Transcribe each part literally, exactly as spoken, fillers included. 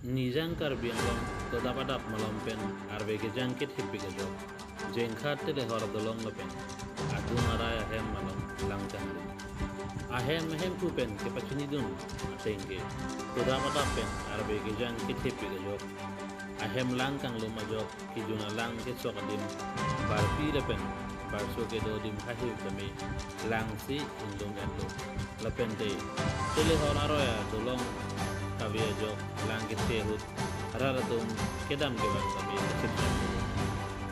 Nijang Karbi Anglong todap adap malom pen arve kejang kethepik ajok, Jengkha telehor dolong lapen adung arai ahem malom lang kanglum. Ahem ahemphu pen kepachinidun ateng ke todap adap pen arve kejang kethepik ajok, ahem lang kanglum ajok, kejun alang kesok adim, barpi lapen barso kedo adim hahiu tame langsi inglum enlo. Lapen te telehor aroi adolong kave ajok lang kese ahut rat atum kedam kevang tame kachepchap.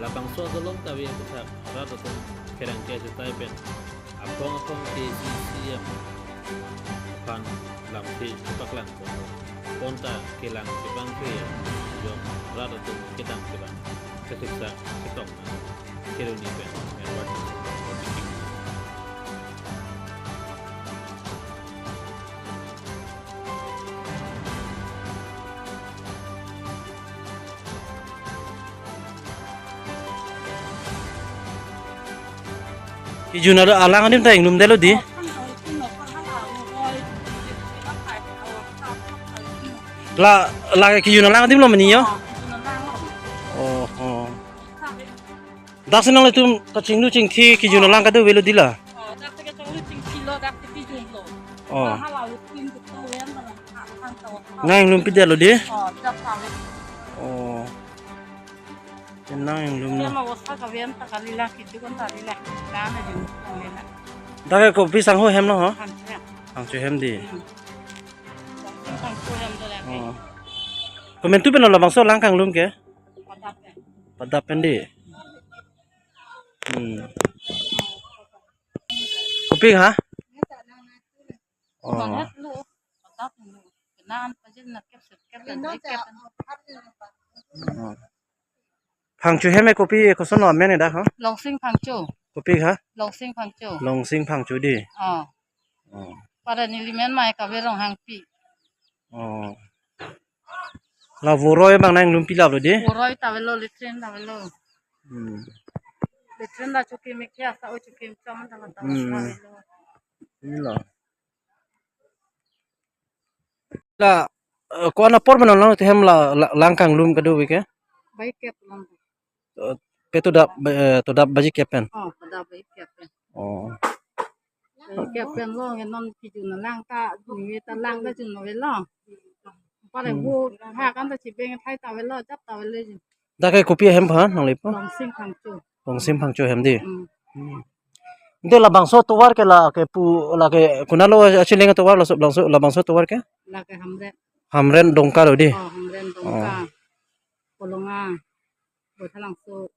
Labangso adolong kave aputhak rat atum kerang ke ajutai pen aphong aphong K C C M aphan lamthe chepaklang ponlo. Bonta kelang kevang kre ajok rat atum kedam kevang kachepchap chetong nang. Kheroni pen Edward. Kejun alang adim ta inglumdetlo di. La, la kejun alang adim lo mani yo. Oh, oh. Dak si nanglitum kachinglu chingthi kejun alang kadokave lo di la. Oh, dak si kachinglu chingthi lo, dak si kejun lo. Oh. Hala lo tin to wen na, ha, hang to. Nang inglum pidetlo di. Oh, dak sa lo. Oh. Nang inglum lo. Kema bosta kavian ta kali la kejun ta kali la. Nang na jun ta kali la. Dak ke kopi sangho hem lo ho? Phangcho. Phangcho hem di. Hmm. Phangcho hem do la ke. Oh. Komantu pen lo labangso lang kanglum ke? Padap pen. Padap pen di. Hmm. Kopi ha? Oh. Padap pen. Kenan pajin na kep set kep pen, kep pen. Oh. Phangcho hem e kopi koson lo amen dak ha? Longsing Phangcho. Kopi ha? Longsing Phangcho. Longsing Phangcho di. Oh. Oh. Para nelimen mai kave Ronghangpi. Oh. La voroi bang nang inglum pilap lo di? Voroi ta avelo, latrine ta avelo. Hmm. Latrine ta chokim me kya sa o chokim chom ta ta Hmm. Avelo. Ini lo. La, eh, ko-an apor mane lang te hem la, la, lang kanglum kadokave ke? Baji kep lang. Eh, pe todap, eh, todap baji kep pen. Oh, todap baji kep pen. Oh. Baji kep pen lo, nge non kejun alang ta, nge ta lang ta jun avelo. Pare Hmm. Vo ha kan ta chibeng thai ta avelo, jap ta avelo jun. Dak ke kopi ahem phan nanglipo? Longsing Phangcho. Longsing Phangcho hem di. Hmm. Hmm. Ante labangso atovar ke la ke pu la ke konat lo achileng atovar laso labangso, labangso atovar ke? La ke Hamren. Hamren Dongka lo di. Oh, Hamren Dongka. Oh. Kolonga. Bothalangso.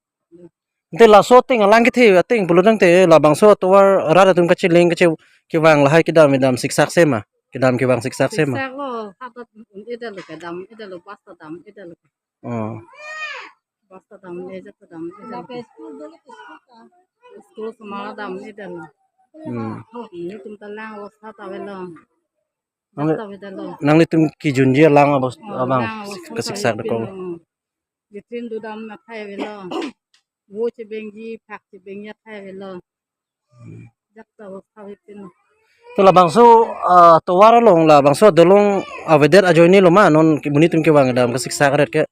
Ante laso ateng alang kethe ateng pulo tangte labangso atovar rat atum kachileng kache kevang lahai kedam kedam siksak se ma. Kedam kevang siksak se ma. Siksak lo, hatat un-edetlo kedam edetlo, basta dam edetlo. Oh. Basta dam e, jat dam e, jat. Lake school dolo ke school ta. School semua dam e dam. Hmm. Netum ta lang awastha ta avelo. Nang, jat ta avedetlo. Nanglitum kejunji alang abos-, oh, abang lang awastha ta kasiksak avedetlo. Dekong. Latrine dodam athai avelo. Vo chebengji, phak chebengji athai avelo. Hmm. Jat ta awastha avepin. To labangso, ah, tovar along labangso dolong avedet ajoine lo ma non ke monit atum kevang dam kasiksak ret ke.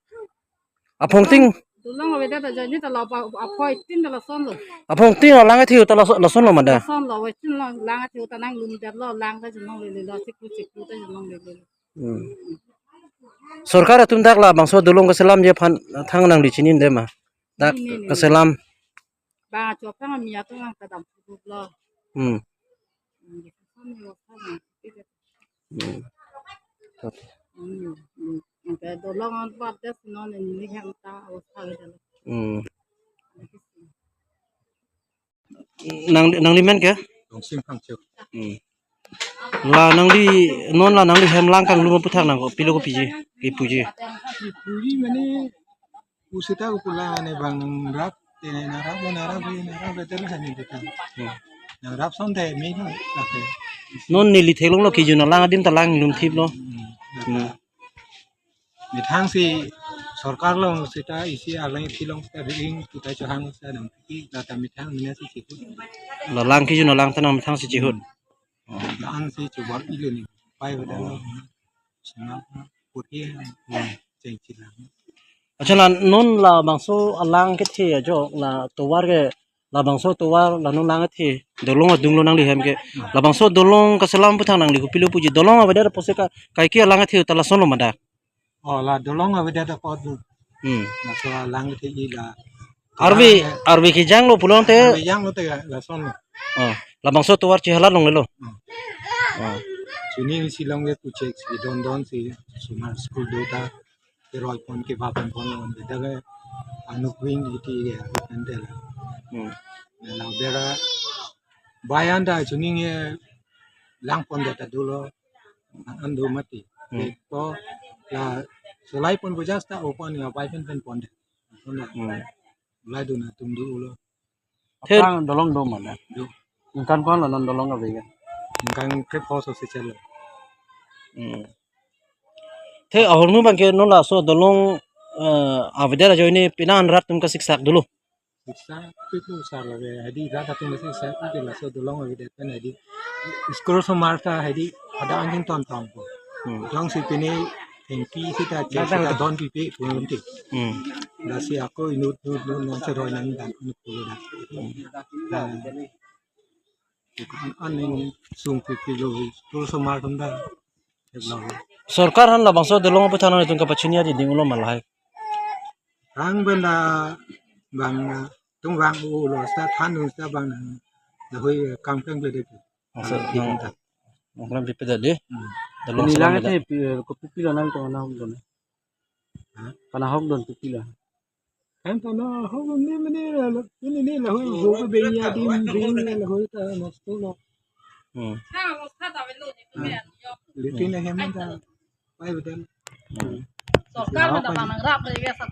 Aphongting. Dolong avedet ajoine ta la pa aphoi tin ta lason lo. Aphongting lang athe ta lason, lason lo ma da. Lason lo, we tin lo lang athe ta nanglumdetlo, lang ta junong lele lo, chiklu chiklu ta junong lele lo. Hmm. Sorkar atum dak labangso dolong kaselamji aphan thang nangli chinine ma. Dak ne, ne, ne, ne. Kaselam. Bang acho aphan ami atum lang kedam lo. Hmm. Hmm, gitu. Hmm. Hmm, hmm. Angke dolong an pat des non ini hem ta awastha gitu. Hmm. Nang, nanglimen ke? Longsing Phangcho. Hmm. La nangli, non la nangli hem lang kanglum aputhak nang kopilo kopiji, kipuji. Kipuji mane pusita ko pula ne bang rap, te ne narap, narap, narap, te ne hani kita. Hmm. Narap son te me no, lake. Non neli theklonglo kejun alang adim ta langlumthiplo. Hmm. Hmm. Methang si sorkar along seta isi arleng thilong seta ring kita chohang seta dam ki data methang mina si chihut. La lang kejun alang ta nang methang si chihut. Oh. Lang si chobor ilo ni. Pai beda lo. Sima. purhi. Hmm. Chengchilang. Accha, la non labangso alang kethe ajok la tovar ke, labangso tovar la non lang kethe dolong adung lo nangli hem ke. Hmm. Labangso dolong kaselam aputhak nangli kopilo puji, dolong avedet apotsi ka, kaike alang kethe ta lason lo ma dak? Oh, la dolong avedet apot lo. Hmm. Laso alang kethe i la. Arve, arve kejang lo pulote. Arve jang lote lason lo. Oh, labangso tovar chehalat longle lo. Hmm. Oh. Chini si long ke kuchek si don don si sumar school do ta keroi pon keba pon pon lo. Dak ke anuk wing iti ke pen de la. Hmm. La bera bayan da chini ke lang pon de ta dolo. An do mati. Hmm. Ko la solai pon bojas ta opon ya bai pen pen pon de. Pon de. Hmm. Lai do na tum do lo. The- Aphrang dolong do ma na? Do. Ningkan ko-an lo non dolong ave ke? Ningkan krepho so si chelo. Hmm. The ahormu abang ke non laso dolong, eh, avedet ajoine pini an rat atum kasiksak dolo? Siksak pi pu sar lage, hadi rat atum kasiksak pi ke laso dolong avedet pen hadi. School osomar ta hadi ada anjing ton tong po. Hmm. Jongsi pini thengpi sita, dak, dak, sita dak. Don pipi pun ti. Hmm. Lasi ako inut inut inut non seroi nang dan inut pulo dak. Hmm. Nah. An, an ning sung pipi lo, school osomar atum ta. Sorkar aphan labangso dolong aputhak nangtum kapachini adi ding ulo ma lahai? Rang benda bang, tung bang ulo sa than dun sa bang nang. Lahoi kam kang bede. Masa ding nang ta. Mungkin pipi tadi. Hmm. Dolong. Pini selam lang beda. Te pi-, eh, kopi pilo nangtum nahok don? Ha? Kanahok don pipi lo? Kan ta nahok ni mene la, ini ni lahoi ho ke beng ya dim beng ya lahoi ta nosto lo. Hmm. Litin ahem ta pai betul. Hmm. Sorkar mata panang rap lagi sa